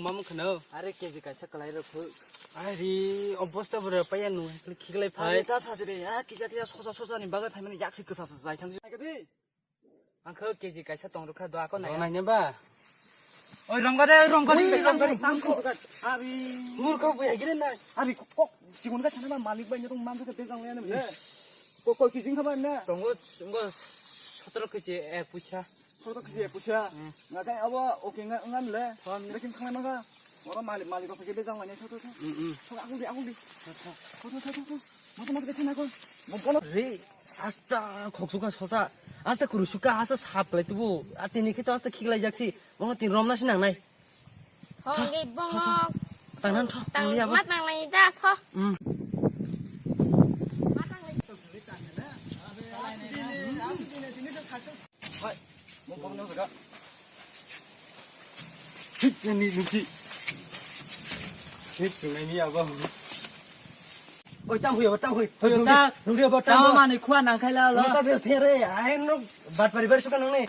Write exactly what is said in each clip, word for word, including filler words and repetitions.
Mamung khano. Are K G kaisa kwlai rok phuk. Ari obosta bwrwi paya nu khiklai phai. Ari ta sa se de, ha, kisa kisa sosa sosa ni bagwi phaimani yak se kwsa sa jai thang. Ang kho K G kaisa tong rwkha do ako nai. Nai ne ba. Oi rong gade rong gade. Ui, rong gade. Ari. Murkho buya gire nai. Ari kok sikon ka sana ba malik bai ne tong mam ka bejang le ne. Kok kok kising kha ba na. Tongo ngo sotro K G e puisa. Sotro K G e puisa. Hmm. Nga kai abo okay nga ngam le. Thon. Lekin thang ma ga. Oro malik malik ko ke bejang le ne tho tho tho. Hmm, hmm. Tho aku di aku di. Tho tho tho tho. Mata mata ke thana ko. Mo bono. Re. Asta khoksuka sosa, asta kurusuka, asta sap lai tubu. Ati ni khito asta khiklai jaksi. Bono tin romna sinang nai. Thonggi bongok. Tangnan tho. Tang, tangli abo. Ma tanglai da tho. Hmm. Ma tanglai. Hai, mo bono jaga. Hit, ni nuki. Hit, ni abo. Oi, tang hui, tang hui. Hui, ta. Nungri abo, tang. Tang mani khua nang khai la lo. Ta bes the re, ai no bat pari bar suka nang ne.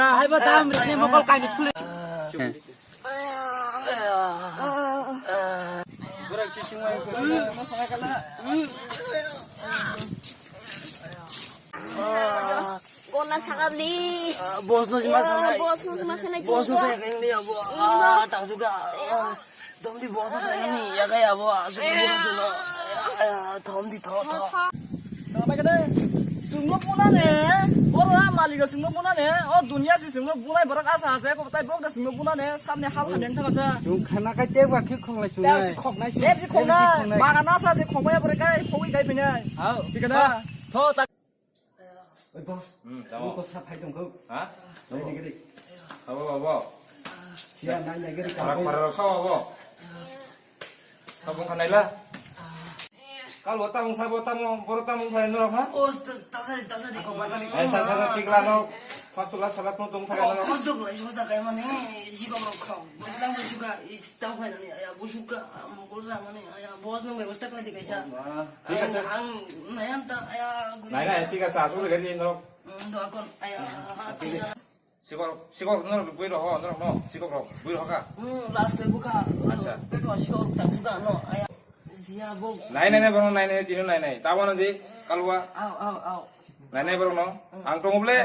Hai ba tam ri ne mokol kai ni khule. Gona sakabli. Bos no sima sana. Bos no sima sana. Bos no sana keng dia bo. Tang juga. Thom di bono sai ni ya kaya bo asuk ni bono juno. Thom di tho tho. Tama kade. Sungno puna ne. Bola maliga sungno puna ne. O dunia si sungno puna borak asa asa ko tai borak sungno puna ne. Samne hal hamyang thang asa. Jung khana kai te ba khik khong lai sung. Tep si khong nai. Tep si khong na. Baga na sa si khong ya borak kai khong kai pinai. Hao. Sikada. Tho ta. Oi, boss. Hmm, tamo. Abo ko sa phai tong kho. Ha? Nai nai gari. Abo, abo. Sia nai nai gari ka. Para, para rok sa abo. Tabung khanai la. Kal bo tabung sa bo tamo, boro tabung phai no ha? Boss, ta-, tasari, tasari ko masari. Ai sa sa sa tik la no. First class salat no tong phai no. Kos dok lai so sa kai mani, si ko rok khau. Bwtlang bo suka, is tau khai nani, aya, bo suka, mokol sa mani, aya, boss nung bebostha khlai di kaisa. Thik ase. Ang, ang nayan ta, aya, guri. Nai, nai, thik ase, asuk rega di norok. Hmm, do akon, aya, thik ase. Sikok, sikok norok bui roho, norok no, sikok rok bui roho ka. Hmm, last pe buka. Acha. Pe to sikok rok tang suka no, aya. Jia bo. Nai, nai, nai, bono nai, nai, tino nai, nai. Tabona di, kalwa. Au, au, au. Nai, nai, bono. Ang tongo ble.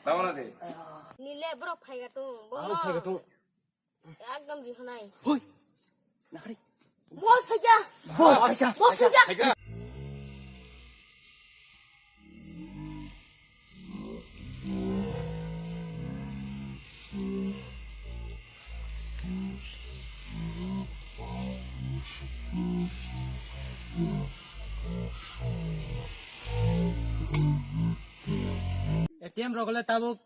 Tabona di. Aya. Nile borok phaiga tung. Ang phaiga tung. Ekdom rihonai. Hoi. Nakari. Boss phaikha. Boss phaikha. Boss phaikha. A T M rok le tabuk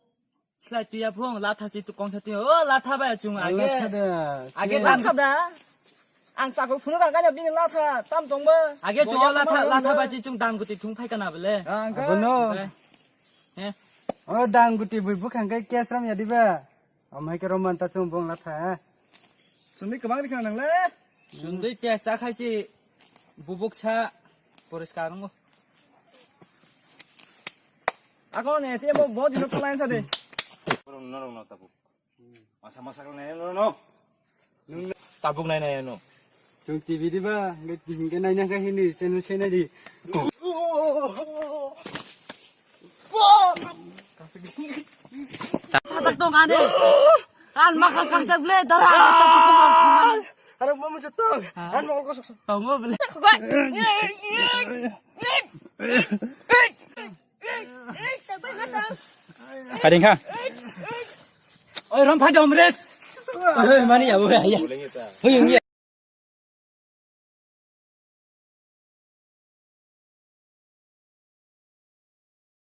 Slai tuya phung, latha si tu kongsa tuya. O, latha bai chung age. Latha da. Age latha da. Ang sakol phunu kang kanya bini latha tam tong ba. Age chung latha, latha bai chung dang guti thung phai kana bele. Abono. He. O dang guti bui bukhang kai kesram ya diba. Amai ke roman ta chung bong latha. Chumni kwbang rikha nang le. Sundui tesa khai si bubuk sa poriskar wngo. Ako ne te mo bo dino plan sa de. Norok no tabuk. Masa masa ko ne no no. Tabuk nai nai no. Chung T V di ba, ngai hingke nai nang ka hini, sen sen di. Sajak tong ane. An makha kajak ble dara. Ano mo mo jatong. Ano ko sok sok. Tongo ble. Karing kha. Oi rom phai dom re. Oi mani ya bo ya. Oi ngi.